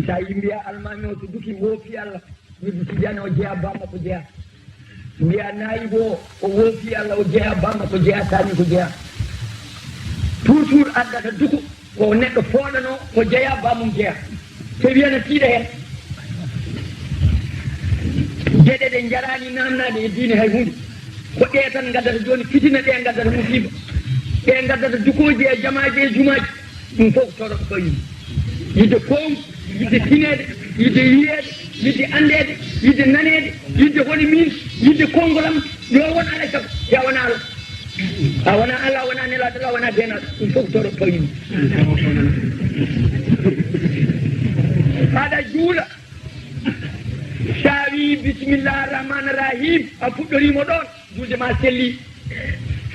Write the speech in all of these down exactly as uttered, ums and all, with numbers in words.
Sa yi mbiya almaami o to duki woofi Allah, wirdu tijani o jeya bamma ko jeya. Mbiya nayibo o, o woofi Allah o jeya bamma ko jeya, tani ko jeya. Toujours addata duko ko neɗɗo fooɗano ko jeya bamum jeya. Te wiyana tiiɗa hen. Geɗe ɗe jarani namnade e diine hay hunde. Ko ɗe tan gaddata joni fitina, ɗe gaddata musiba. Ɗe gaddata dukoji e jamaji e jumaji. Ɗum fof ko toro ko fawii. Yidde kowngu, yidde tineede, yidde yiyeede, yidde anndeede, yidde naneede, yidde holi min, yidde konngol am, yo won alay sago, ya wona Allah. A wona Allah, a wona nelaaɗo, a wona deenaaɗo. Ɗum fof ko toro ko fawii. Aɗa juula. Sa wi bismillah rahman rahim, a fuɗɗorimo ɗon. Julde ma selli.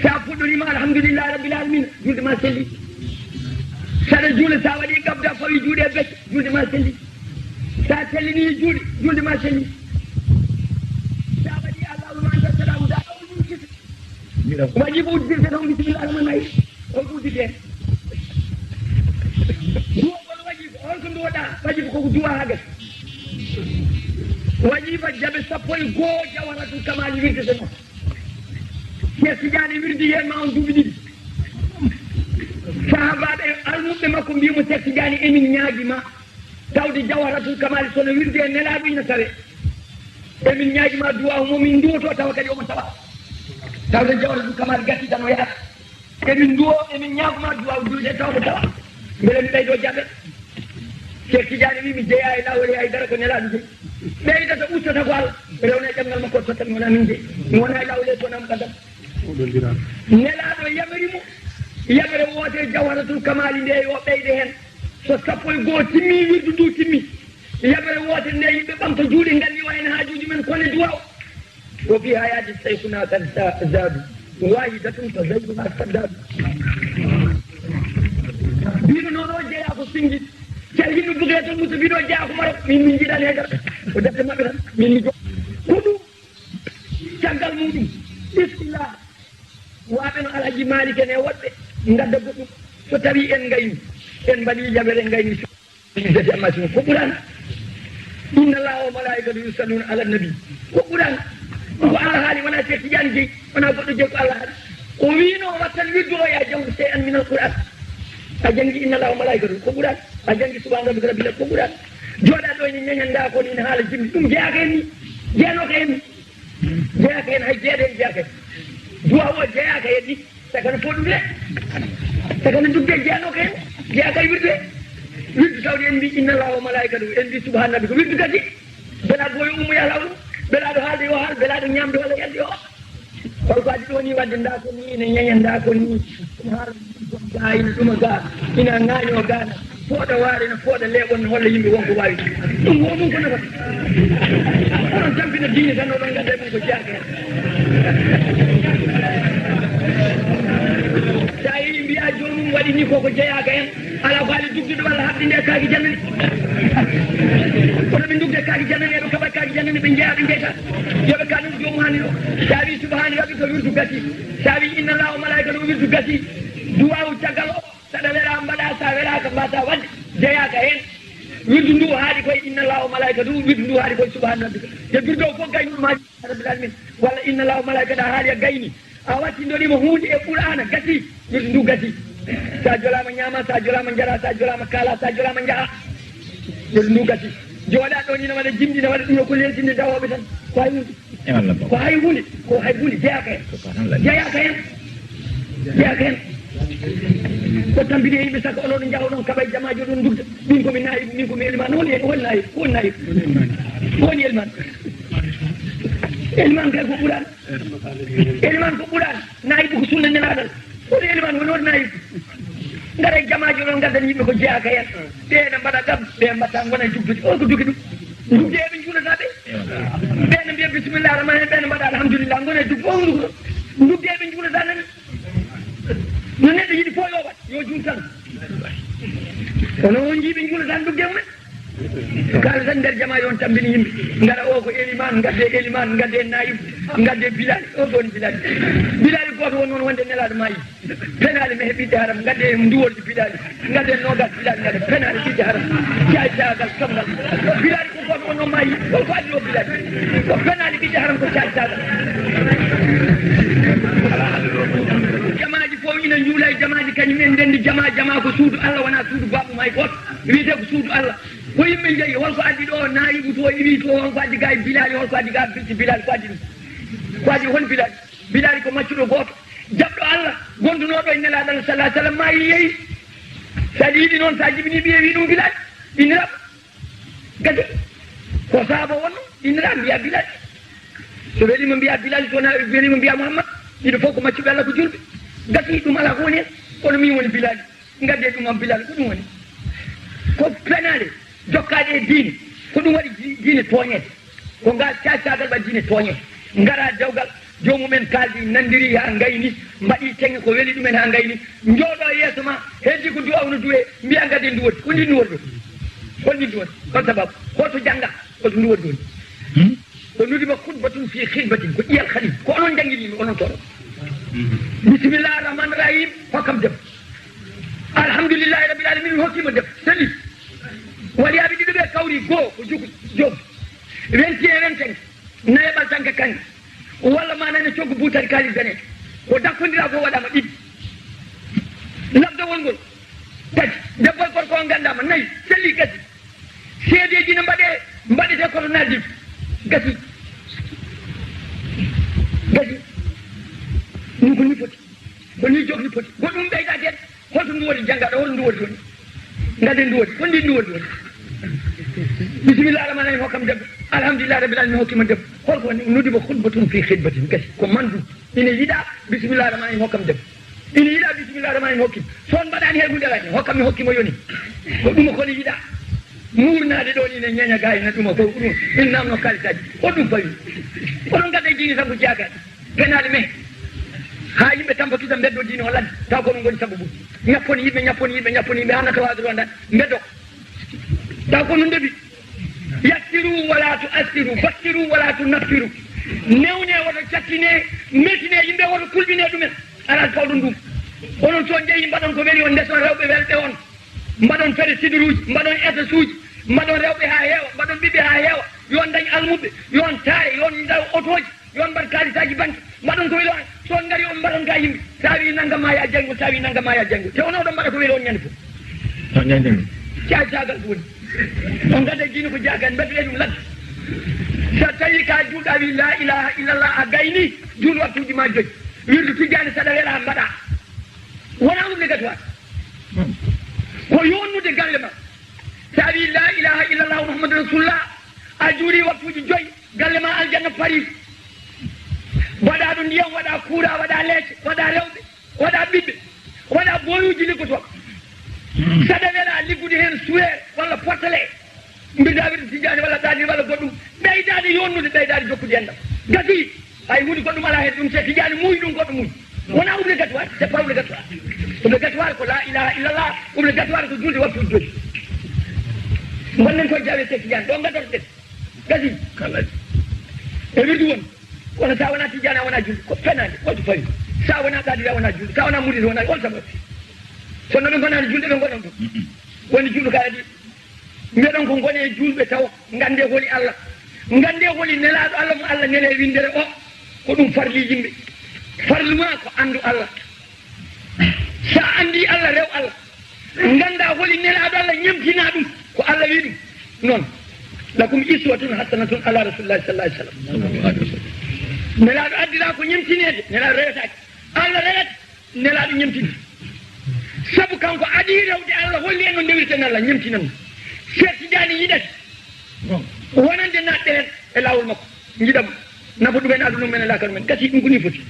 Sa fuɗɗorima alhamdulillahi rabbil alamin, julde ma selli. Saɗa juula, sa waɗi gabda fawi juuɗe e becce, julde ma selli. Sa sellini juuɗe, julde ma selli. Sa waɗi allahumma anta salam, da wajibu uddirte noon bismillah rahman rahim. On ko uddite. Duwagol wajibu, on ko nduwoɗa wajibu, koko duwa ha gasi. Wajiba jaɓe sappo e goo jawharatul kamali wirdete noon. Cheikh Tidiane wirdi yen ma on duuɓi ɗiɗi. Sahabaɓe almuɓɓe makko mbimo Cheikh Tidiane, emin ñaagi ma tawde jawharatul kamali sono wirde e nelaɗo ina tawe. Emin ñaagi ma duwaw mo min duwoto tawa kadi omo tawa. Tawde jawharatul kamali gasi tan o yaha. Emin duwo, emin ñaaguma duwaw duwde taw ko tawa. Mbele mi ɓeydo jaɓe. Cheikh Tidiane wi mi jeeya e lawol e haydara, ko nelaɗo jeyi. Ɓeydata ustata ko Allah. Rewna e ɗemngal makko totta mi wona min jeyi. Mi wona e lawol e sonam kadam. Nelaɗo yamiri mo. Yamere woote jawharatul kamali nde yo ɓeyde hen. So sappo e goo timmi, wirdu ndu timmi. Yamere woote nde yimɓe ɓamta juuɗe nganni o hen haajuji men kone duwaw. Wo fi hayati shaykhuna kan za-, zadu. Wahidatun fa zayduna saddadu. Bino nono jeya ko singi. Cer hinno bugeto musu bino jeya ko maro. Min min jiɗani haydara. Ko defte maɓɓe tan. Min mi jo-, ko ɗum. Caggal muɗum. Bismillah. Waɓe no Alhaji Malik en e woɗɓe. Ngadda goɗɗum. So tawi en ngayni. En mbaɗi yamere ngayni. Jati amma sino ko Qur'an. Inna Allaha wa malaikatahu yusalluna ala nabi. Ko Qur'an. Ko Allah haali, wona Cheikh Tidiane Gueye, wona goɗɗo jeyi, ko Allah haali. O wiino wattan wirdu o ya jangu shay'an min al-Qur'an. A jangi inna Allaha wa malaikatahu, ko Qur'an. A jangi subhana rabbika rabbil, ko Qur'an. Jooɗa ɗo ni ñañan nda ko ni haala jimmi. Ɗum jeyaaka en ni. Jeyanoka en ni. Jeyaaka en, hay jeeɗe en jeyaaka en. Duwa o jeyaaka en ni. Sakana fof ɗum de. Sakana dugde jeyanooka en. Jeyaaka e wirde. Wirdu tawde en mbi inna Allaha wa malaikatahu, en mbi subhana rabbi, ko wirdu gasi. Belaɗo yo ummo yaha lawɗum. Belaɗo haalde yo haal, belaɗo ñamde walla yalde yo. Kono ko addi ɗo ni wadde nda ko ni, ne ñaña nda ko ni. Ɗum haala ga ina ɗuma ga, ina ŋaaño ga na. Fooɗa waare no fooɗa leeɓon no holla yimɓe won ko waawi. Ɗum wo ɗum ko nafata. Onon tampina diine tan, oɗon ngannda ɗum ko jeyaaka en. Sa yehi mbiya joomum waɗi ni koko jeyaaka en. Ala faali dugdude walla haɓde nde kaaki jannani. Kono ɓe dugde kaaki jannani, eɓe kaɓa kaaki jannani, ɓe jeeya ɓe jeyta. Yoɓe kanun joomum hani o. Sa wi subhana rabbi ko wirdu gasi. Sa wi inna Allaha wa malaikatahu wirdu gasi. Duwawu caggal o. Saɗa wela mbaɗa, sa welaka mbasa wadde, jeyaaka hen. Wirdu ndu haali koye inna Allaha wa malaikatahu, wirdu ndu haali koye subhana rabbika. Te wirdu o fof gaynul ma rabbil alamin. Walla inna Allaha wa malaikatahu haali a gayni. A wattindorima hunde e Qur'ana, gasi, wirdu ndu gasi. Sa jolama ñaama, sa jolama jara, sa jolama kaala, sa jolama jaaha. Wirdu ndu gasi. Jooɗa ɗo ni na waɗa jimɗi, na waɗa ɗum ko leltinde dawoɓe tan. Ko hay hunde. E Allah ba. Ko hay hunde, ko hay hunde jeyaaka hen. Subhanallah. Jeyaaka hen. Jeyaaka hen. Ko tampini e yimɓe saka oɗon jaaha oɗon kaɓa e jamaaji oɗon dugda. Min ko mi nayi, min ko mi elman. Woni, woni nayi, woni nayi. Woni elman. Elman kay ko Qur'an. Elman ko Qur'an. Nayi ko sunna nelaɗal. Woni elman woni woni nayi. Ngara e jamaaji oɗon gaddan yimɓe ko jeyaaka hen. Ɓe ene mbaɗa gam, ɓe mbatta ngona e dugdude. On ko dugi ɗum. Dugde eɓe juulata ɓe. Ɓe ne mbiya bismillah rahman rahim, ɓe ne mbaɗa alhamdulillah, ngona e dugde. On duguɗo. Dugde eɓe juulata nani. No neɗɗo yiɗi fof yo waɗ, yo juul tan. Kono on jiiɓe juulata dugde mumen. Kala tan nder jama yo on tambini yimɓe. Ngara o ko eliman, ngadde eliman, ngadde naayib, ngadde bilal, o ko woni bilal. Bilal gooto won noon wonde nelaaɗo maayi. Penaali mehe ɓiɗɗe haram, ngadde nduwordi bilali, ngadde nogas bilali, ngadde penaali ɓiɗɗe haram. Caay caagal kamngal. Bilali ko gooto won noon maayi, o ko addi o bilali. Ko penaali ɓiɗɗe haram ko caay caagal. Jamaaji fof ina njuula e jamaaji kañum en ndenndi jama, jama ko suudu Allah, wonaa suudu baabu may gooto. Wiyetee ko suudu Allah. Ko yimɓe njeyi, holko addi ɗo, naayibu to, iwi to, holko addi ga e bilali, holko addi ga e bilali, ko addi ɗum? Ko addi hon bilali? Bilali ko maccuɗo gooto, jaɓɗo Allah, gondunooɗo e nelaaɗo Allah sallallahu alaihi wasallam, maayi yehi. So aɗa yiɗi noon, so a jibinii ɓiye, wi ɗum bilali, inniraama. Gasi. Ko saaba wonno, inniraama, mbiya bilali. So weli mo mbiya bilali, so wonaa weli mo mbiya Muhammad. Ɗiɗo fof ko maccuɓe Allah, ko julɓe. Gasi, ɗum alaa ko woni heen, kono min woni bilali. Ngadde ɗum am bilal, ko ɗum woni? Ko penaale, jokkaaɗe e diine. Ko ɗum waɗi di-, diine tooñeede. Ko ngal caacaagal waɗi diine tooñeede. Ngara dewgal, joomum en kaaldi, nanndiri haa ngayni, mbaɗi teŋe ko weli ɗumen haa ngayni. Njooɗo yeeso ma, heddi ko duwawno duwe, mbiya ngadde nduwodi. Ko ndi nduwodi ɗo? Hol ndi nduwodi? Hol sababu? Hoto jannga? Hoto nduwodi woni? Hmm? Ko nudiba khutbatun fi khidbatin, ko ƴiyal khalil. Ko onon janngini mi, onon toɗo. Bismillahir rahmanir rahim, hokkam debbo. Alhamdulillahi rabbil alamin, mi hokkima debbo. Seli. Waliyaaɓe ɗiɗo ɓe kawri, goo ko juku, joom. Vingt et un, vingt et cinq. Nayaɓal tan ka kanŋe. Walla ma nane coggu buutari kaalis daneejo. Ko dakkondira ko waɗama ɗiɗi. Labdawol ngol. Tati. Debbo e gorko on ganndama. Nayi. Selli, gasi. Seedeeji ne mbaɗe, mbaɗete koto naaji. Gasi. Gasi. Ɗum ko ni foti. Ko ni jogni foti. Goɗɗum ɓeydaade. Holto nduwodi janngaɗo, holto nduwodi woni? Ngadde nduwodi, ko ndi nduwodi woni? Bismillah rahman rahim, hokkam debbo. Alhamdulillah rabbil alamin, hokkima debbo. Holko woni? Nudiba khutbatun fi khidbatin, gasi. Ko mandu. Ina yiɗa bismillah rahman rahim, hokkam debbo. Ina yiɗa bismillah rahman rahim, hokkim. So on mbaɗani heen huunde alaa heen, hokkam mi hokkimo yoni. Ko ɗum ko ni yiɗa. Muurnaade ɗo ni ne ñeña ga ina ɗuma ko ɗum. Ina namno kalisaji. Ko ɗum fawi. Oɗon gadda diine tan ko jagade. Penaali men. Haa yimɓe tampa tuta mbeddo diine o ladde. Taw ko ɗum ngoni sababu. Ñappon yimɓe, ñappon yimɓe, ñappon yimɓe, haa nata waade ronda mbeddo. Taw ko ɗum ndebi. Yassiru wala tu'assiru, bassiru wala tunaffiru. Newne woto cattine, metine yimɓe, woto kulɓine ɗumen. Alaa fawɗum ɗum. Onon so njehi mbaɗon ko weli on, ndeson rewɓe welɓe on. Mbaɗon fere sidiruuji, mbaɗon S S uji, mbaɗon rewɓe haa heewa, mbaɗon ɓiɓɓe haa heewa. Yo on dañ almuɓɓe, yo on taare, yo on ndaw otooji, yo on mbaɗ kaalisaaji banque, mbaɗon ko weli on. So on ngari, on mbaɗon ka yimɓe. Sa wi nangam ma ya janngo, sa wi nangam ma ya janngo. Te on oɗon mbaɗa ko weli on ñande fof. Caay caagal ko woni. On gadda diine ko jaagan, mbaɗe ɗum ladde. So tawi ka juulɗo a wi la ilaha illallah, a gayni, juul waktuuji ma joyi. Wirdu tijjaani saɗa wela mbaɗa. Wona obligatoire. Ko yonnude galle ma. Sa wi la ilaha illallah Muhammadu Rasulullah, a juuli waktuuji joyi, galle ma aljanna pari. Waɗa ɗo ndiyam, waɗa kuura, waɗa leece, waɗa rewɓe, waɗa ɓiɓɓe, waɗa boyuuji liggoto. Saɗa wela liggude heen suweer walla portale. Mbirda wirde tijjaani walla ɗaani walla goɗɗum. Ɓeydaade yonnude, ɓeydaade jokkude enɗam. Gasi, hay huunde goɗɗum alaa heen, ɗum Seex Tijjaani muuyi ɗum, goɗɗo muuyi. Wona obligatoire, c'est pas obligatoire. Obligatoire ko la ilaha illallah, obligatoire ko juulde waktu joyi. Ngonnen koye jaawe Seex Tijjaani, ɗo ngaddotoɗen. Gasi. Kala. E wirdu won. Kono sa wona Tijjaani, a wona juulɗo, ko penaade, holto fawi? Sa wona qaadiri, a wona juulɗo, sa wona murid, wona on sabu. Kono ɓe ngonaani juulɓe, ɓe ngonan ɗum. Woni juulɗo ka adi. Mbiɗon ko ngone juulɓe taw, ngannde holi Allah. Ngannde holi nelaaɗo Allah mo Allah nele winndere o. Ko ɗum farli yimɓe. Farlu ma ko anndu Allah. Sa anndi Allah, rew Allah. Ngannda holi nelaaɗo Allah, ñemtina ɗum. Ko Allah wi ɗum. Noon. Lakum iswatun hasanatun ala rasulillahi sallallahu alaihi wasallam. Nelaaɗo addira ko ñemtineede. Nelaaɗo rewetaake. Allah rewata. Nelaaɗo ñemtini. Sabu kanko adii rewde Allah, holli en no ndewirten Allah, ñemtinan. Seex Tijjaani yiɗat wonande naatɓe heen e laawol makko. Njiɗam nafa ɗumen aduna mumen e laakara mumen. Gasi ɗum ko ni foti.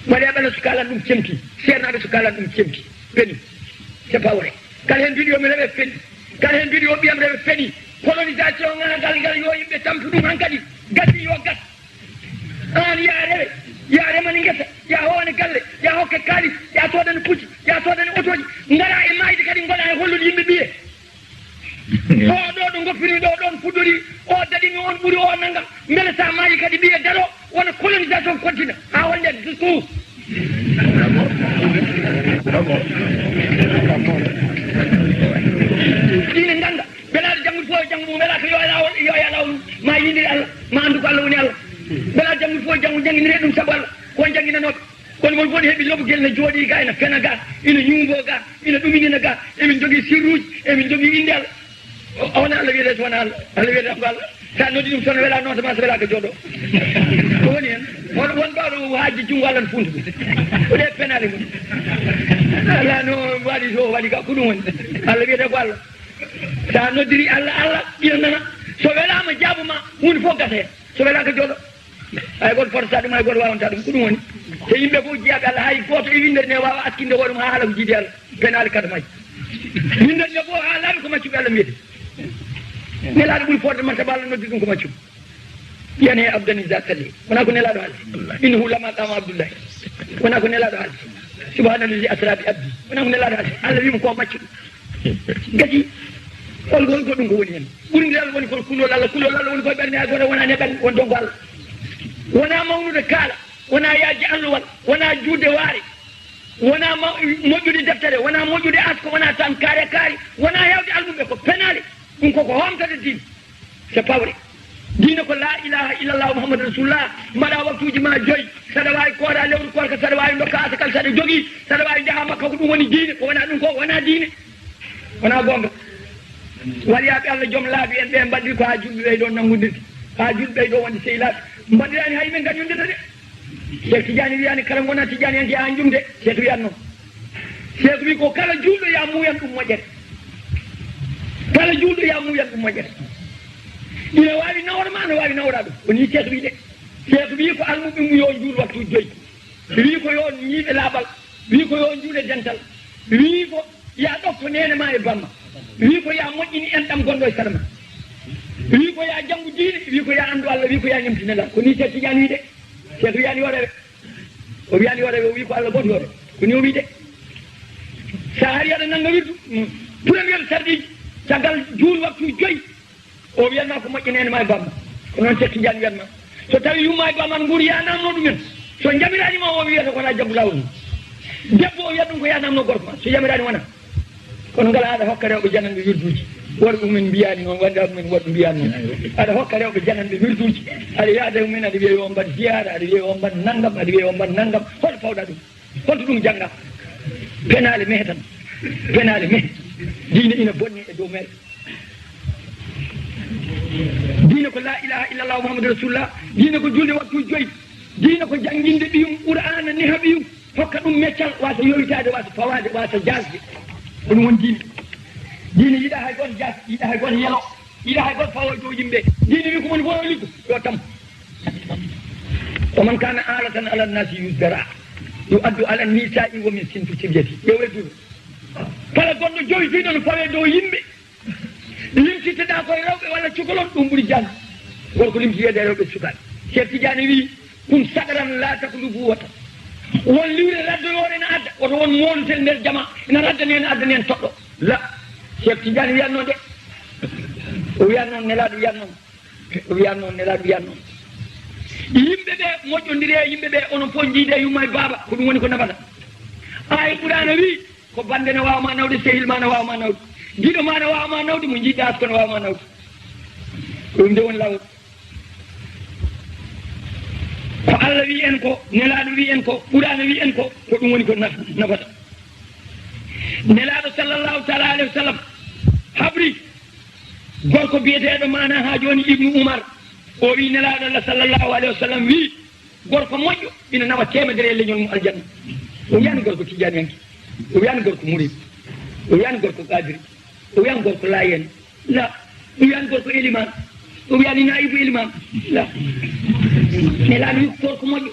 Mari aɓana so kaalan ɗum cemti. Seernaaɓe so kaalan ɗum cemti. Peni. C'est pas vrai. Kala heen mbiɗo yo mi rewe peni. Kala heen mbiɗo yo ɓiyam rewe peni. Colonisation ŋaagal ngal yo yimɓe tampu ɗum hankadi. Gasi yo gas. Aan ya rewe, ya remani ngesa, ya howane galle, ya hokke kaalis, ya soodani pucci, ya soodani otooji, ngara e maayde kadi ngona e hollude yimɓe ɓiye. Oɗo Goppirmi ɗo ɗon fuɗɗori, o daɗimi, on ɓuri, o nanngam. Mbele sa maayi kadi ɓiye daro, wona colonisation continent. Ha wonde du tout. Ine ngannda, mbele aɗa janngude fof e janngo mum, mbele ko yo e laawol, yo e laawol mum, ma yindir Allah, ma anndu ko Allah woni Allah. Mbele aɗa janngude fof e janngo, janngindire ɗum sabu Allah, ko on jannginanooɓe. Kono mon fof heɓi lobgel ne jooɗi ga, ina fena ga, ina ñuubo ga, ina ɗuminina ga. Emin jogii sirruuji, emin jogii innde Allah. O wona Allah wiyete, so wona Allah. Allah wiyete ko Allah. Sa noddi ɗum, so wela noon, ma so wela ko jooɗo. Ko woni hen? Won, won ɓawɗo haajji junngo Allah no funta ɗum. Ko ɗe penaale mum. Allah no waɗi, so waɗi ka, ko ɗum woni. Allah wiyete ko Allah. Sa noddiri Allah, Allah ina nana. So welama, jaabuma, huunde fof gasa hen. So wela ko jooɗo. Hay goto fotata ɗum, hay goto wawanta ɗum. Ko ɗum woni. Te yimɓe fof jeyaɓe Allah, hay goto e windere nde wawa askinde hoore mum ha haala ko jiidi Allah. Penaali kata majji. Windere nde fof ha laaɓi ko maccuɓe Allah mbiyete. Nelaɗo ɓuri fodde martaba Allah noddi ɗum ko maccuɗo. Yane abdani za salli. Wona ko nelaɗo haalde. Innahu lama qama Abdullahi. Wona ko nelaɗo haalde. Subhanallazi asra bi abdi. Wona ko nelaɗo haalde. Allah wimo ko maccuɗo. Gasi. Hol, hol ko ɗum ko woni hen? Ɓurndi Allah woni kono kulol Allah. Kulol Allah woni koye ɓernde, hay goto wonani e ɓernde, won donc Allah. Wona mawnude kaala, wona yaajde alluwal, wona juutde waare, wona ma-, moƴƴude deftere, wona moƴƴude asko, wona tan kaare kaari, wona hewde almuɓe, ko penaale. Ɗum koko homtata diine. C'est pas vrai. Diine ko la ilaha illallah Muhammadu Rasulullah. Mbaɗa waktuuji ma joyi. Saɗa waawi koora lewru koorka, saɗa waawi ndokka asakal, saɗa jogii, saɗa waawi njaha Makka, ko ɗum woni diine. Ko wona ɗum ko wona diine. Wona goonga. Waliyaaɓe Allah, joom laabi en ɓe mbaɗiri ko haa julɓe ɓe ɗo nanngondirde, haa julɓe ɓe ɗo wonde sehilaaɓe. Mbaɗiraani hay men ngañondirde de. Cheikh Tidiane wiyaani kala ngona Tidiane yanke an jumde. Cheikh wiyan noon. Cheikh wi ko kala juulɗo ya muuyan ɗum moƴƴere. Kala juulɗo ya muuyan ɗum moƴƴere. Ina waawi nawor ma, ina waawi nawora ɗum. Ko ni Cheikh wi de. Cheikh wi ko almuɓe mum yo juul waktu joyi. Wi ko yo ñiiɓe laaɓal. Wi ko yo juuɗe dental. Wi ko ya ɗofto neene ma e bamma. Wi ko ya moƴƴini enɗam gonɗo e sara ma. Wi ko ya janngu diine. Wi ko ya anndu Allah. Wi ko ya ñemti Nelaaɗo. Ko ni Cheikh Tidiane wi de. Cheikh wiyani yo rewe. O wiyani yo rewe, o wi ko Allah gooto yo rewe. Ko ni o wi de. Sa ari aɗa nannga wirdu, mm, premier sarɗiji, caggal juul waktu joyi, o wiyanma ko moƴƴi neene ma e bamma. Ko noon Cheikh Tidiane wiyanma. So tawi yumma e bamma nguuri, ya namno ɗumen. So jamirani ma, o wiyata ko wona jaggu lawol mum. Debbo o wiyata ɗum ko ya namno gorko ma. So jamirani wona. Kono ngala aɗa hokka rewɓe jananɓe wirduuji. Worɓe mumen mbiyaani noon, wonde mumen worɓe mbiyaani noon. Aɗa hokka rewɓe jananɓe wirduuji. Aɗa yaada e mumen, aɗa wiya yo mbaɗ ziyaara, aɗa wiya yo mbaɗ nanngam, aɗa wiya yo mbaɗ nanngam. Hol fawɗa ɗum? Holto ɗum jannga? Penaale mehe tan. Penaale mehe. Diine ina bonni e dow meɗen. Diine ko la ilaha illallah Muhammadu Rasulullah. Diine ko julde waktu joyi. Diine ko jannginde ɓiyum Qur'aana, neha ɓiyum. Hokka ɗum meccal, wasa yowitaade, wasa fawaade, wasa jaasde. Ko ɗum woni diine. Diine yiɗa hay gooto jaas, yiɗa hay gooto yelo, yiɗa hay gooto fawo e dow yimɓe. Diine wi ko moni fof yo liggo, yo tam. Wa man kana alatan ala nasi yusdara, yu addu ala nisa'i wa min sintu tibyati. Ɓe wedduru. Kala gonɗo jowitiiɗo no fawe dow yimɓe. Limtitteɗa koye rewɓe walla cukalon, ɗum ɓuri jannde. Gorko limtitoyde e rewɓe sukaaɓe. Cheikh Tidiane wi, kun sagaran la taklufu wata. Won liwre raddoyoore ene adda, woto won moolutel nder jama, ene raddani en, addani en toɗɗo. La, Cheikh Tidiane wiyan noon de. O wiyan noon, Nelaaɗo wiyan noon. O wiyan noon, Nelaaɗo wiyan noon. Yimɓe ɓe moƴƴondire, yimɓe ɓe onon fof njiide yumma e baaba, ko ɗum woni ko nafata. Aaya Qur'aana wi, ko bannde ne waawa ma nawde, sehil ma ne waawa ma nawde, giɗo ma ne waawa ma nawde, mo njiɗɗa ko ne waawa ma nawde. Ko ɗum de woni laawol. Ko Allah wi en ko, Nelaaɗo wi en ko, Qur'aana wi en ko, ko ɗum woni ko naf-, nafata. Nelaaɗo sallallahu taala alayhi wa sallam habri gorko biyeteeɗo maana haa jooni Ibnu Umar, o wi Nelaaɗo Allah sallallahu alayhi wa sallam wi, gorko moƴƴo ina nawa teemedere e leñol mum aljanna. O wiyani gorko tijaniyanke, o wiyani gorko murid, o wiyani gorko qadiri, o wiyani gorko layen. La, o wiyani gorko eliman, o wiyani naibu eliman. La. Nelaaɗo wi ko gorko moƴƴo.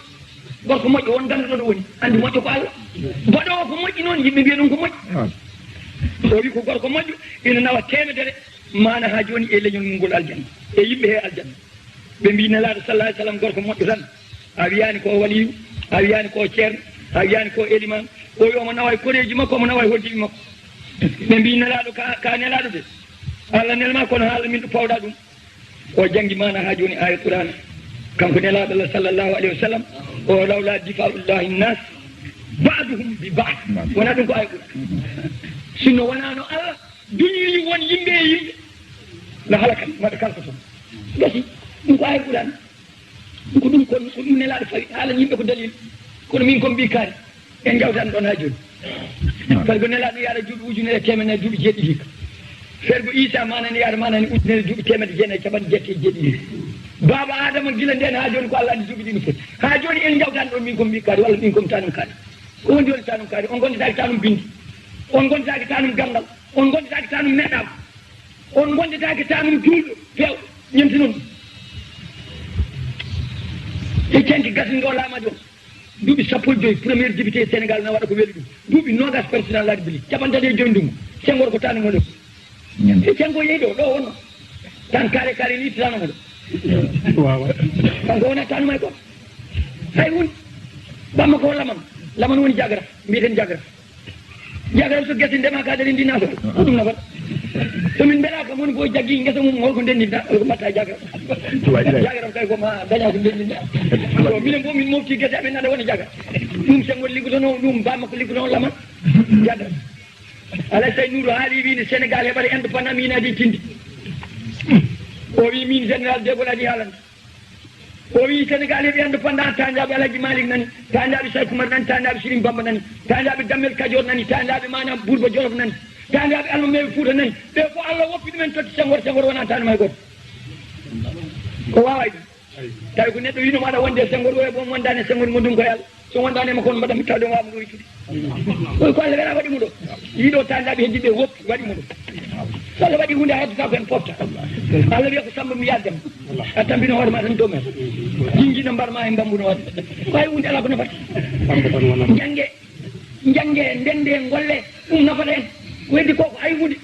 Gorko moƴƴo won ganduɗo ɗo woni. Andi moƴƴo ko Allah. Baɗowo ko moƴƴi noon, yimɓe mbiya ɗum ko moƴƴi. O wi ko gorko moƴƴo ina nawa teemedere maana haa jooni e leñol mum ngol aljanna. E yimɓe he aljanna. Ɓe mbi Nelaaɗo sallallahu alayhi wa sallam gorko moƴƴo tan. A wiyani ko waliyu, a wiyani ko ceerno, a wiyani ko eliman. O wi omo nawa e koreeji makko, omo nawa e hoddiiɓe makko. Ɓe mbi Nelaaɗo ka, ka Nelaaɗo de. Allah nel ma, kono haala min ɗo pawɗa ɗum. O janngi maana haa jooni aaya Qur'aana. Kanko Nelaaɗo Allah sallallahu alayhi wa sallam, o lawla difa'ullahi nnas ba'duhum bi ba'd. Wona ɗum ko aaya Qur'aana. Sinno wonaano Allah duñiri won yimɓe e yimɓe, la halakat maɓɓe kala ko toon. Gasi, ɗum ko aaya Qur'aana. Ko ɗum kon, ko ɗum Nelaaɗo fawi, haala yimɓe ko dalil. Kono min kon mbi kaari, en njawtan ɗon haa jooni. Fergo Nelaaɗo yaara duuɓi ujunere e teemedere duuɓi jeeɗiɗi ka. Fergo Iisa maana ne yaara maana ne ujunere duuɓi teemedere jeenayi e capanɗe jeetati e jeeɗiɗi. Baaba Aadama gila ndeen haa jooni ko Allah anndi duuɓi ɗi no foti. Haa jooni en njawtan ɗon min kon mbi kaari, walla min kon tanum kaari. Ko wondi woni tanum kaari? On gondataake tanum binndi. On gondataake tanum ganndal. On gondataake tanum neɗɗaaku. On gondataake tanum juulɗo, feewɗo, ñemti noon. E canki gasnuɗo laamajo on. Duuɓi sappo e joyi, premier député Sénégal na waɗa ko weli ɗum. Duuɓi noogas président de la République, capanɗe tati e joyi ndungu. Senghor ko tanum woni. E Senghor yehi ɗo, ɗo wonno. Tan kaare kaare ni tanum ɗo. Waawa. Kanko wona tanum hay gooto. Hay hunde. Bamma ko laman. Laman woni jagara. Mbiɗen jagara. Jagaram so gese ndema ka dañi ndi nafa. Ko ɗum nafata. So min mbelaka mon fof jaggi ngesa mum, holko ndenndinta? Holko mbatta jagaram? Jagaram kay ko ma daña ko ndenndinta. Ko minen fof min mofti gese amen nana wona jaga. Ɗum Senghor liggotono, ɗum bamma ko liggotono laman. Jagaram. Alay Say Nuuru haali wiide Sénégal heɓata indépendant mi ina di tindi. O wi min général de Gaulle adi haalande. O wi Sénégal heɓi indépendant, taanjaaɓe Alhaji Malick nani, taanjaaɓe Cheikh Oumar nani, taanjaaɓe Serigne Bamba nani, taanjaaɓe Dammel Kajoor nani, taanjaaɓe maanaam Bourba Jolof nani, taanjaaɓe Almameeɓe Fouta nani. Ɓe ko Allah woppi ɗumen totti Senghor, Senghor wona taanum hay gooto. Ko waaway ɗum. Tawi ko neɗɗo wiino maɗa wonde e Senghor, oya boom wondani e Senghor, gondum ko e Allah. So wondaani e makko on mbaɗa mi tawde waawmo ɗo ittude. Ɗo ko Allah wela waɗi mo ɗo. Yiɗo taanjaaɓe heddiɓe woppi waɗi mo ɗo. So Allah waɗi hunde haydata ko en pofta. Allah wiya ko Samba mi yaddem. A tampino hoore ma tan domen. Jinjina mbar ma e mbambuno waɗi. Ko hay hunde ala ko nafata. Jannge, jannge, ndende, ngolle, ɗum nafata en. Ko heddi ko ko hay hunde.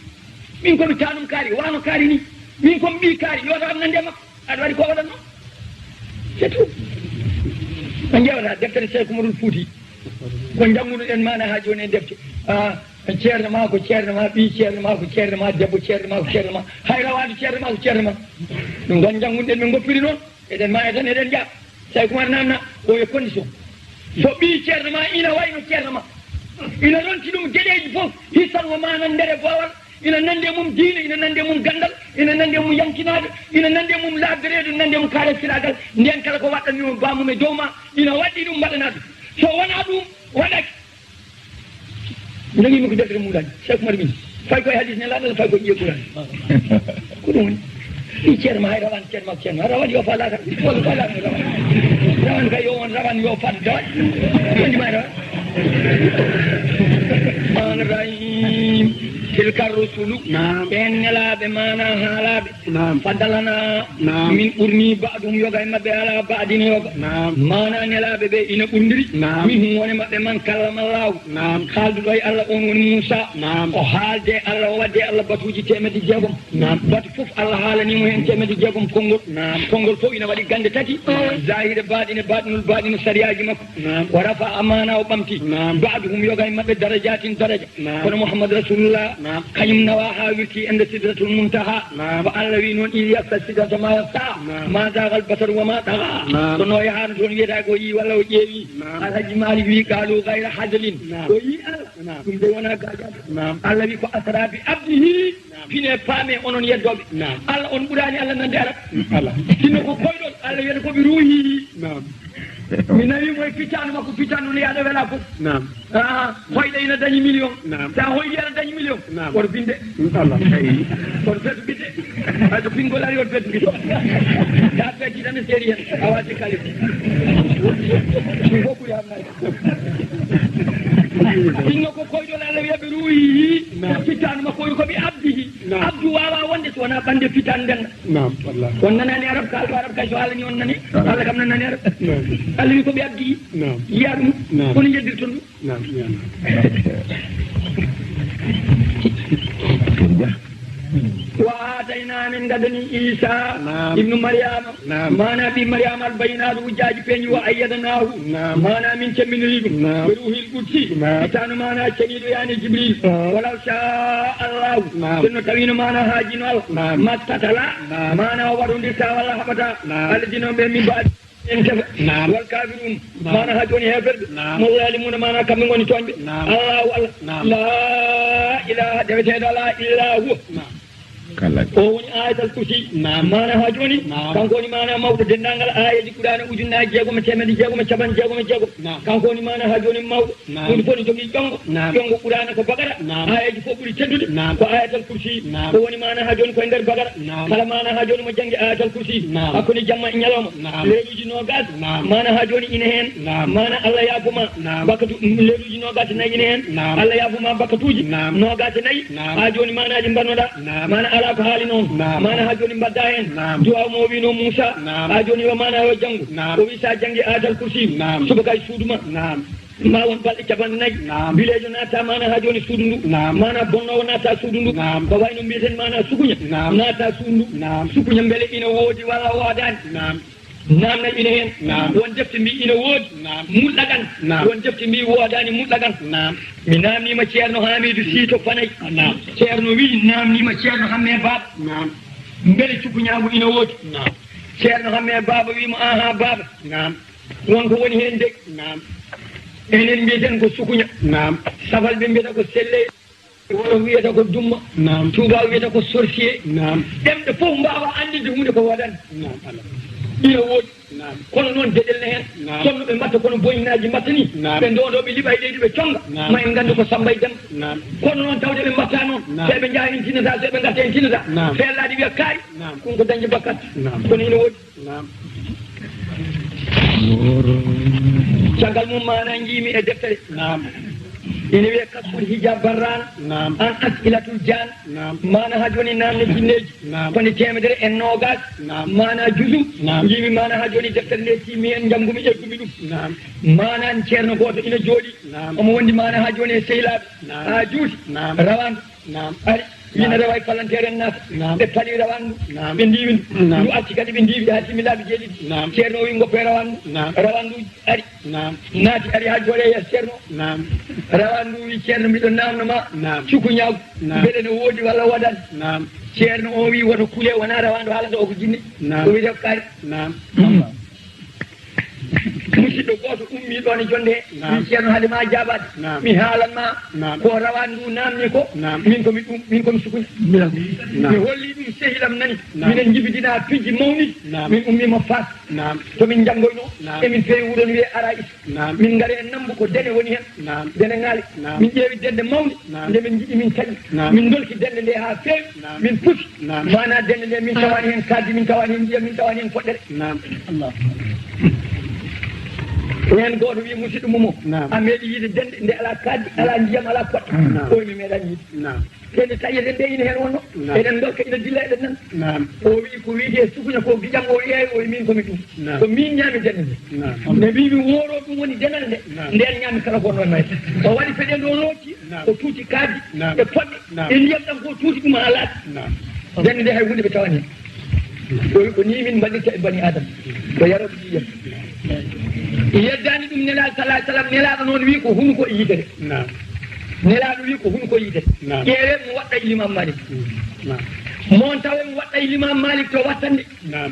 Min ko mi tanum kaari, wano kaari ni. Min ko mi ɓii kaari, yo tan nande makko. Aɗa waɗi ko waɗatno. C'est tout. A ƴeewata deftere Cheikh Oumarul Fouti. Ko njanngunoɗen maana haa jooni e defte. Ah, ceerno ma ko ceerno ma, ɓii ceerno ma ko ceerno ma, debbo ceerno ma ko ceerno ma. Hay rawaadu ceerno ma ko ceerno ma. Ɗum tan njanngunoɗen, min ngoppiri noon. Eɗen maaya tan, eɗen njaha. Cheikh Oumar nanna, o e condition. So ɓii ceerno ma ina wayno ceerno ma, ina ronti ɗum geɗeeji fof, hissan wo maana ndere boowal, ina nandi e mum diine, ina nandi e mum ganndal, ina nandi e mum yankinaade, ina nandi e mum laabireede, ina nandi e mum kaare siraagal. Ndeen kala ko waɗɗanmi mo baamum e dow ma, ina waɗɗi ɗum mbaɗanaa ɗum. So wonaa ɗum, waɗaaki. Jogii mi ko deftere mum dañi. Cheikh Oumar min. Fay koye hadis ne laaɗal, fay koye ƴiye Qur'an. Ko ɗum woni. Ɗi ceerno ma hay rawan, ceerno ma ko ceerno. Rawan yo fa laakara. Walla fa laakara rawan. Rawan kay yo won rawan yo fa dawa. Wonde ma rawan. Rahman Rahim. Tilka rusulu. Naam. Ɓeen nelaaɓe maana haalaaɓe. Naam. Faddalana. Naam. Min ɓurni ba'dum yoga e maɓɓe ala ba'din yoga. Naam. Maana nelaaɓe ɓe ina ɓurndiri. Naam. Min hum woni maɓɓe man kallama Allahu. Naam. Haalduɗo e Allah on woni Muusa. Naam. O haalde Allah, o wadde Allah batuuji teemedde jeegom. Naam. Batu fof Allah haalani mo heen teemedde jeegom konngol. Naam. Konngol fof ina waɗi gannde tati. Naam. Zaahira, baaɗina, baaɗinul baaɗina sariyaaji makko. Naam. O rafa amaana o ɓamti. Naam. Ba'duhum yoga e maɓɓe darajaatin daraja. Naam. Kono Muhammad Rasulullah, naam, kañum nawa haa wirti ende Sidratul Muntaha. Naam. Ko Allah wi noon, "Iz yaghsha sidrata ma yaghsha, naam, ma zaaghal basar wa ma tagha." Naam. Kono o yahaano toon wiyata ko o yii walla o ƴeewi. Naam. Alhaji Malik wi, "Qaalu ghayra hazlin." Naam. O yii Allah. Naam. Ɗum de wona gaajaade. Naam. Allah wi, "Ko asra bi abdihi." Naam. Pine paame onon yeddooɓe. Naam. Allah on ɓuraani Allah nande arab. Mm, Allah. Sinno ko koyɗol, Allah wiyata ko bi ruuhi. Naam. Mi nawi mo e pittaandu makko, pittaandu no yaada wela fof. Naam. Ah, hoyɗo ina dañi million. Naam. Sa hoyɗi aɗa dañi million. Naam. Woto binde. Mm, Allah. Eyi. Woto bettu binde. Hay so pingol ari, woto bettu binde. Sa betti tan e seeri hen. A waati kalis. Ɗum fof ɓuri hamnaade. Sinno ko koyɗol Allah wiya bi ruuhi. Naam. Pittaandu makko ko bi abdihi. Naam. Abdu waawa wonde so wonaa ɓannde pittaandu nden. Naam, wallahi. On nanaani arab, kaalɗo arab kay so haalani on nani. Naam. Allah kam nanaani arab. Naam. Allah wi ko bi abdihi. Naam. Yiyaa ɗum. Naam. Kono njeddirton ɗum. Naam, naam. Jah. Wa aataynaa, min ngaddani Iisaa Naam. ibnu Maryaama, Naam. maanaa ɓii Maryaama, albayinaatu, hujjaaji peeñi, wa ayyadanaahu, Naam. maanaa min cemmbiniri ɗum, Naam. ɓe ruuhil qudsi, Naam. ittaano maanaa ceniiɗo yaani Jibriil, Naam. walaw shaa Allaahu, Naam. sinno tawiino maanaa haajino Allah, Naam. maqtatala, Naam. maanaa o waɗondirtaa walla haɓataa, Naam. alladina ɓe min baadi en tefa. Naam. Wal kafirun, Naam. maana haa jooni heeferɓe. Naam. Mo zalimuna, maana kamɓe ngoni tooñɓe. Naam. Allahu Allah. Naam. La ilaha, deweteeɗo alaa, illa huwa. Naam. Kala. O woni ayatal kursi. Naam. Maana haa jooni, Naam. kanko woni maana mawɗo denndaangal aayeeji Qur'aana ujunnaaji jeegom e teemedde jeegom e capanɗe jeegom e jeegom. Naam. Kanko woni maana haa jooni mawɗo. Naam. Woni fof ne jogii ƴonngo. Naam. Ƴonngo Qur'aana ko Baqara. Naam. Aayeeji fof ɓuri teddude Naam. ko ayatal kursi. Naam. O woni maana haa jooni ko e nder Baqara. Naam. Kala maana haa jooni mo janngi ayatal kursi. Naam. Hakkunde jamma e ñalawma. Naam. Leeruuji noogaas. Naam. Maana haa jooni ina heen. Naam. Maana Allah yaafo ma. Naam. Bakkatu, leeruuji noogaas e nayi ina heen. Naam. Allah yaafo ma bakkatuuji. Naam. Noogaas e nayi. Naam. Haa jooni maanaaji mbannoɗaa. Naam. Maana alaa ko haali noon. Naam. Maana haa jooni mbaɗdaa heen. Naam. Duwaaw mo o wiino Muusa. Naam. Haa jooni yo maana yo janngu. Naam. O wi so a janngi ayatal kursi. Naam. Subaka e suudu ma. Naam. Ma won balɗe capanɗe nayi. Naam. Bileejo naata maana haa jooni suudu ndu. Naam. Maana bonnoowo naata suudu ndu. Naam. Ko wayno mbiyeten maana sukuña. Naam. Naata suudu ndu. Naam. Sukuña mbele ina woodi walla woodaani. Naam. Naamnal ina heen. Naam. Won defte mbi ina woodi. Naam. Mutlaqan. Naam. Won defte mbi woodaani mutlaqan. Naam. Mi naamniima Ceerno Haamiidu Sii to Fanay. Naam. Ceerno wi naamniima Ceerno Hammee Baaba. Naam. Mbele sukuñaagu ina woodi. Naam. Ceerno Hammee Baaba wi mo, aha Baaba. Naam. Won ko woni heen de. Naam. Enen mbiyeten ko sukuña. Naam. Safal ɓe mbiyata ko selle. Wolof wiyata ko dumma. Naam. Tuuba wiyata ko sorcier. Naam. Ɗemɗe fof mbaawa anndinde huunde ko waɗan. Naam, Allah. Ina woodi. Naam. Kono noon deɗel ne heen. Naam. Sonno ɓe mbatta kono boyinaaji mbatta ni. Naam. Ɓe ndoodo ɓe liɓa e leydi ɓe connga. Naam. Ma en nganndu ko Samba e Demba. Naam. Kono noon tawde ɓe mbatta noon. Naam. So ɓe njaha en tinata, so ɓe ngarta en tinata. Naam. Feellaaɗi wiya kaari. Naam. Ɗum ko dañde bakkat. Naam. Kono ina woodi. Naam. Caggal mum maana njiimi e deftere. Naam. Ina wiye Kasful Hijab Barran. Naam. An As'ilatul Jan. Naam. Maana haa jooni naamne jinneeji. Naam. Ko nde teemedere e noogaas. Naam. Maana juzu. Naam. Njiimi maana haa jooni deftere nde tiimi heen, njanngumi, eggumi ɗum. Naam. Maana ceerno gooto ina jooɗi. Naam. Omo wondi maana haa jooni e sehilaaɓe. Naam. Haa juuti. Naam. Rawaandu. Naam. Ari. Ina rewa e palanteer en naata. Naam. Ɓe pali rawandu. Naam. Ɓe ndiiwi ndu. Naam. Ndu arti kadi ɓe ndiiwi haa timmi laabi jeeɗiɗi. Naam. Ceerno o wi ngoppe rawandu. Naam. Rawandu ari. Naam. Naati ari haa jooɗe yeeso Ceerno. Naam. Rawandu wi Ceerno mbiɗo naamno ma. Naam. Cukuñaagu. Naam. Mbele no woodi walla woodani. Naam. Ceerno o wi woto kule wona rawandu haalata o ko jinne. Naam. O wiyete ko kaari. Naam. Musidɗo gooto ummii ɗoon e jonnde, Naam. Wi Ceerno, hade ma jaabaade, Naam. Mi haalan ma Naam. Ko rawaandu ndu naamni ko, Naam. Min ko mi ɗum, min ko mi sukuña. Naam. Mi holli ɗum sehilam nani. Naam. Minen njibidinaa pijji mawniɗi. Naam. Min ummiima Faas. Naam. To min njanngoynoo, Naam. Emin peewi wuro no wiyee Arais. Naam. Min ngari e Nambu ko dene woni heen. Naam. Dene ŋaali. Naam. Min ƴeewi dende mawnde. Naam. Nde min njiɗi min taƴi. Naam. Min ndolki dende nde haa feewi. Naam. Min pusi. Naam. Maanaa dende nde min tawaani heen kaaddi, min tawaani heen ndiyam, min tawaani heen poɗɗere. Naam. Allah. Heen gooto wi musidɗo mum o, Naam. A meeɗi yiide dende nde alaa kaaddi, alaa ndiyam, alaa poɗɗe? Naam. O wi mi meeɗaani yiide. Naam. Te nde taƴeten nde ina heen wonno. Naam. Eɗen ndolka ina dilla eɗen nan. Naam. O wi ko wiyetee sukuña ko giƴam o yeeyo, o wi min ko mi ɗum. Naam. Ko min ñaami dende nde. Naam. Nde mbi mi wooro ɗum woni denal nde. Naam. Nden ñaami kala ko non nayi. O waɗi peɗe ndo looci, Naam. O tuuti kaadi, Naam. E poɗɗe, Naam. E ndiyam ɗam ko tuuti ɗum haa laaɓi. Naam. Dende nde hay huunde ɓe tawani. O wi ko ni min mbaɗirta e bani Adama. Ko yarooɓe ndiyam. Yeddaani ɗum Nelaaɗo sallallahu alayhi wa sallam, Nelaaɗo noon wi ko hunuko e yitere. Naam. Nelaaɗo wi ko hunuko e yitere. Naam. Ƴeewe mo waɗɗa Imam Malik. Naam. Mon tawe mo waɗɗa Imam Malik to wattande. Naam.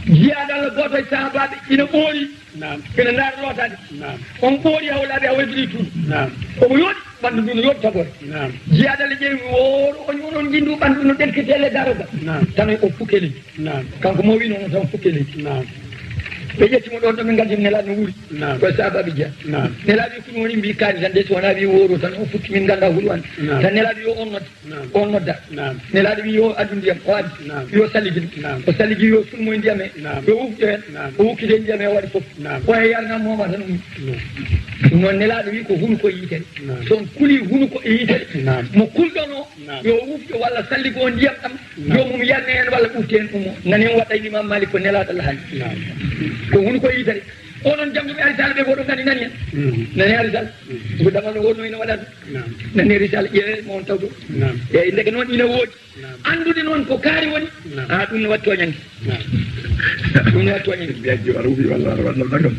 Jiyaaɗo Allah gooto e sahaabaaɓe ina ɓoori. Naam. Ina ndaara lootaade. Naam. On ɓoori hawlaaɓe a waydiri tuudu. Naam. Omo yooɗi, ɓanndu ndu no yooɗi tagoore. Naam. Jiyaaɗo Allah ƴeewi wooro, on, on, on njinndu ɓanndu no ɗelkitee le daroga. Naam. Tan o fukkeli. Naam. Kanko mo wi noon tan fukkeli. Naam. Ɓe ƴetti mo ɗoon ɗo min nganndi Nelaaɗo no wuuri. Naam. Ko e sahaabaaɓe jeya. Naam. Nelaaɗo wi ko ɗum woni mbi kaari tan de so wonaa wi wooro tan o fukki min ngannda hulu an. Naam. Tan Nelaaɗo wi o on nodda. Naam. On nodda. Naam. Nelaaɗo wi yo addu ndiyam, o addi. Naam. Yo salligi ɗum. Naam. O salligi yo sulmo e ndiyam he. Naam. Yo wuftu heen. Naam. O wukkiti e ndiyam he o waɗi fof. Naam. O he yarna mooma tan ummi. Naam. Ɗum noon Nelaaɗo wi ko hunuko e yitere. Naam. So on kuli hunuko e yitere. Naam. Mo kulɗon o, Naam. Yo wuftu walla salligo ndiyam ɗam. Naam. Joomum yarne heen walla ɓufti heen ummo. Nani on waɗɗa Imam Malik ko Nelaaɗo Allah hannde. Naam. Ko hunuko e yitere. Onon jannguɓe arisala ɓe fof ɗo nani nani heen. Mm. Nani arisala. Mm. Ko damal no wonno ina waɗa. Naam. Nani risala, ƴeewe mo on tawto. Naam. Eyi, ndeke noon ina woodi. Naam. Anndude noon ko kaari woni. Naam. A, ɗum ne waɗi tooñannge. Naam. Ɗum ne waɗi tooñannge. Biyajjo aɗa wufi walla aɗa waɗa ɗagam.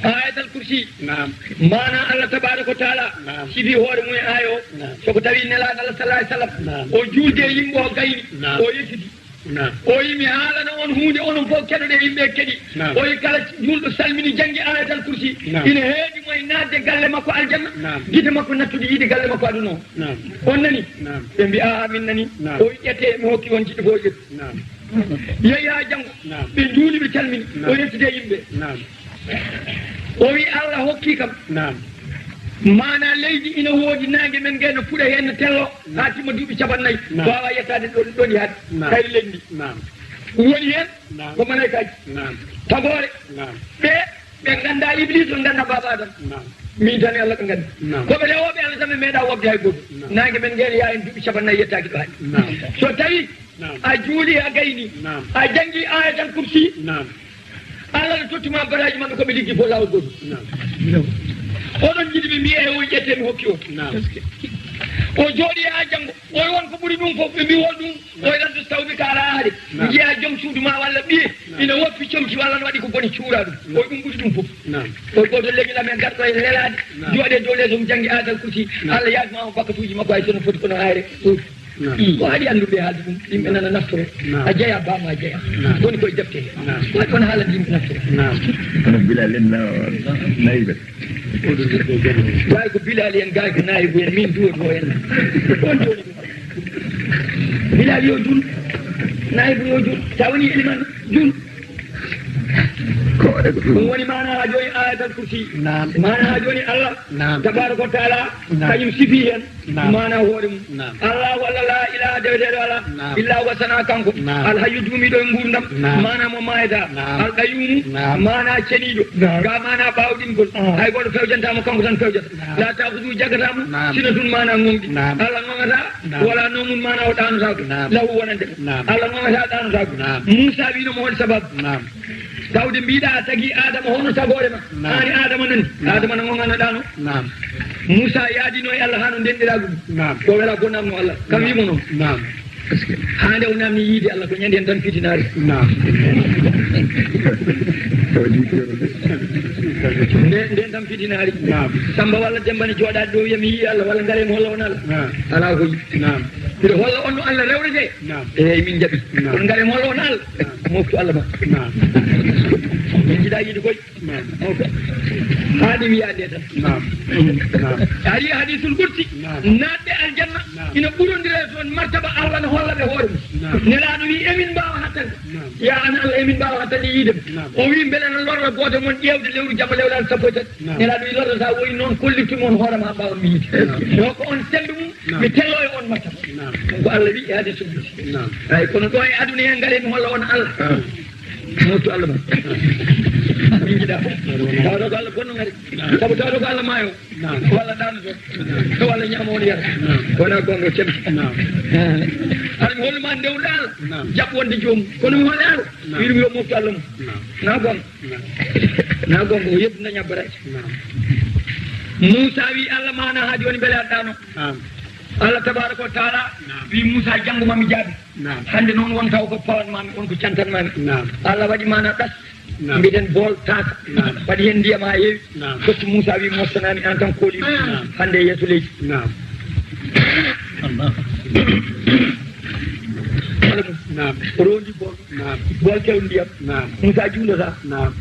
Ayatal Kursi. Naam. Maana Allah tabaaraka wa taala. Naam. Sifi hoore mum e aaya o. Naam. So ko tawi Nelaaɗo Allah sallallahu alaihi wasallam. Naam. O juulde e yimɓe o gayni. Naam. O yettidi. Naam. O wi mi haalana on huunde, onon fof keɗoɗe yimɓe keɗi. Naam. O wi kala juulɗo salmini janngi Ayatal Kursi. Naam. Ina heedi mo e naatde galle makko aljanna. Naam. Gite makko nattude yiide galle makko aduna o. Naam. On nani? Naam. Ɓe mbi, "Aa, min nani." Naam. O wi, "Ƴettee, mi hokki on jiɗɗo fof ƴettu." Naam. Yehi haa janngo. Naam. Ɓe njuuli, ɓe calmini. Naam. O yettide yimɓe. Naam. O wi, "Allah hokki kam." Naam. Maana leydi ina woodi, naange men nge no fuɗa heen no tello, haa timma duuɓi capannayyi. Naam. Waawa yettaade ɗon, ɗon yaade. Naam. Kayri lenndi. Naam. Woni heen. Naam. Ko malaykaaji. Naam. Tagoore. Naam. Ɓe, ɓe nganndaa Iblis, ɓe nganndaa Baaba Adama. Naam. Min tan e Allah ɓe nganndi. Naam. Ko ɓe rewooɓe Allah tan, ɓe meeɗaa woɓde hay gooto. Naam. Naange men ngeen yaa en duuɓi capannayyi yettaaki ɗo hannde. Naam. So tawi Naam. A juuli, a gayni. Naam. A janngi Ayatal Kursi. Naam. Allah no totti ma baraaji maɓɓe ko ɓe liggi fof laawol gooto. Naam. Oɗon njiɗi ɓe mbiya e o ƴette mi hokki o. Naam. O jooɗi haa janngo. O wi on ko ɓuri ɗum fof, ɓe mbi won ɗum. O wi lan to tawmi ka alaa haade. Naam. Njiya joom suudu ma walla ɓiye. Naam. Ina woppi comci walla no waɗi ko boni cuura ɗum. Naam. O wi ɗum ɓuri ɗum fof. Naam. O wi gooto leñol amen garɗo e lelaade. Naam. Jooɗe dow lees omo janngi Ayatal Kursi. Naam. Allah yaafi ma o bakkatuuji makko hay so no foti kono hayre. Naam. Ko haɗi annduɓe haalde ɗum, yimɓe nana naftoro. Naam. A jeya, baama a jeya. Naam. Woni koye defte he. Naam. Waɗi on haalande yimɓe naftoro. Naam. Kono Bilal en na-, nayiɓe. Gaay ko Bilal en, gaay ko nayiɓe en, min duwoto en. On jooni. Bilal yo jul. Nayiɓe yo jul. Sa woni eliman, jul. Ko e ɗum. Ɗum woni maana haa jooni Ayatal Kursi. Naam. Maana haa jooni Allah. Naam. Tabaaraka wa taala, naam, kañum sifi heen. Naam. Maana hoore mum. Naam. Allah walla laa ilaaha deweteeɗo alaa. Naam. Illa huwa sana kanko. Naam. Al hayyu duumiiɗo e nguurndam. Naam. Maana mo maayata. Naam. Al qayyumu. Naam. Maana ceniiɗo. Naam. Ga maana ɓaawɗingol. Naam. Hay gooto fewjantaa mo, kanko tan fewjata. Naam. La taakudu jaggataa mo. Naam. Sinatun maana ŋoŋɗi. Naam. Allah ŋoŋataa. Naam. Wala noomun maana o ɗaanotaako. Naam. Lahu wonande mo. Naam. Allah ŋoŋataa ɗaanotaako. Naam. Muusa wiino mo hol sababu. Naam. Tawde mbiɗa tagi Adama hono tagoore ma. Naam. Haani Adama nani. Naam. Adama na ŋoŋana ɗaano. Naam. Muusa yaadino e Allah haa no ndenɗiraagu ɗum. Naam. Ko wela ko namno Allah. Kam. Naam. Wiimo noon. Naam. Haa nde o namni yiide Allah ko ñande hen tan fitinaari. Naam. Nde-, nden tan fitinaari. Naam. Samba walla Demba ne jooɗaade ɗo wiya mi yii Allah walla ngare mi holla on Allah. Naam. Alaa ko yi. Naam. Mbiɗa holla on no Allah rewretee. Naam. Eeyi, min njaɓi. Naam. Kono ngare mi holla on Allah. Naam. Moftu Allah ma. Naam. Min njiɗa yiide koy. Naam. Moftu. Haa ɗi wiya nde tan. Naam. Naam. A ari hadisul qudsi. Naam. Naatɓe aljanna. Naam. Ina ɓurondira e toon martaba Allah ne holla ɓe hoore mum. Naam. Nelaaɗo wi emin mbaawa hattande. Naam. Ya an Allah, emin mbaawa hattande yiide mo. Naam. O wi mbele no lorra gooto mon ƴeewde lewru jamma lewlaade sappo e tati. Naam. Nelaaɗo wi lorrata woyi noon kollirtu mon hoore ma mbaawa mi yiide. Naam. Ɗo ko on sembe mum. Naam. Mi tello e on martaba. Naam. Ko Allah wi e hadisul qudsi. Naam. Ay, kono ɗo e aduna he ngare mi holla on Allah. Ah. Moftu Allah ma. Min njiɗa. Tawata ko Allah bonno ngari. Naam. Sabu tawata ko Allah maayo. Naam. Walla ɗaanoto. Naam. Walla ñaama on yara. Naam. Wona gonga cem. Naam. Ah. Ala mi hollu ma ndewɗal. Naam. Jaɓ wonde joomum. Kono mi holle Allah. Naam. Wiɗum yo moftu Allah mum. Naam. Na gonga. Naam. Na gonga o yebdu na ñabbaraji. Naam. Muusa wi Allah maana haa jooni mbele a ɗaano. Naam. Allah tabaaraka wa taala. Naam. Wi Muusa janngo ma mi jaabi. Naam. Hannde noon won taw ko pawan mami, won ko cantan mami. Naam. Allah waɗi maana ɗas. Naam. Mbiɗen bool taaka. Naam. Waɗi heen ndiyam haa heewi. Naam. Totti Muusa wi moftanami en tant que kooli. Naam. Hannde e yeeso leydi. Naam. Naam. Rondi bool. Naam. Bool kew ndiyam. Naam. Muusa juulata. Naam.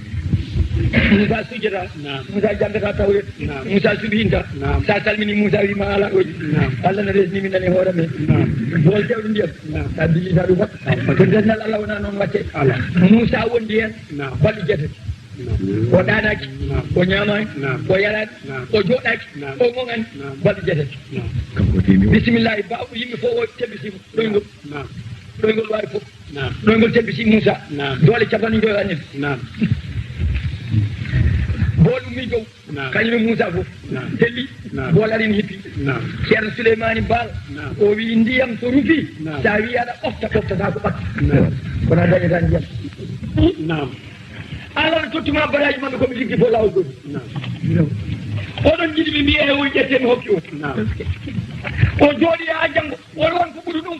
Muusa sujjata. Naam. Muusa janngata tawret. Naam. Muusa suɓinta. Naam. Sa salmini Muusa wi ma ala oji. Naam. Allah na resni min nani hoore men. Naam. Bool kew ndiyam. Naam. Sa billita ɗum waɗ. Naam. Ko desnal Allah wona noon watte. Ala. Muusa wondi heen. Naam. Balɗe jeetati. Naam. O ɗaanaaki. Naam. O ñaamaani. Naam. O yaraani. Naam. O jooɗaaki. Naam. O ŋoŋaani. Naam. Balɗe jeetati. Naam. Bisimillahi, ba-, yimɓe fof o tebbisima. Ɗoyngol. Naam. Ɗoyngol waawi fof. Naam. Ɗoyngol tebbisi Muusa. Naam. Doole capanɗe joyi anen. Naam. Bool ummi dow. Naam. Kañum e Muusa fof. Naam. Telli. Naam. Bool arin hippi. Naam. Ceerno Suleymaani Baal. Naam. O wi ndiyam so rufi. Naam. Sa wi aɗa ɓofta, ɓoftata ko ɓakka. Naam. Kono a dañata ndiyam. Naam. Allah no tottuma baraaji maɓɓe ko ɓe liggi fof laawol gooto. Naam. Oɗon jiɗi mi mbiya e on ƴettee mi hokki on. O jooɗi haa janngo, o won ko ɓuri ɗum.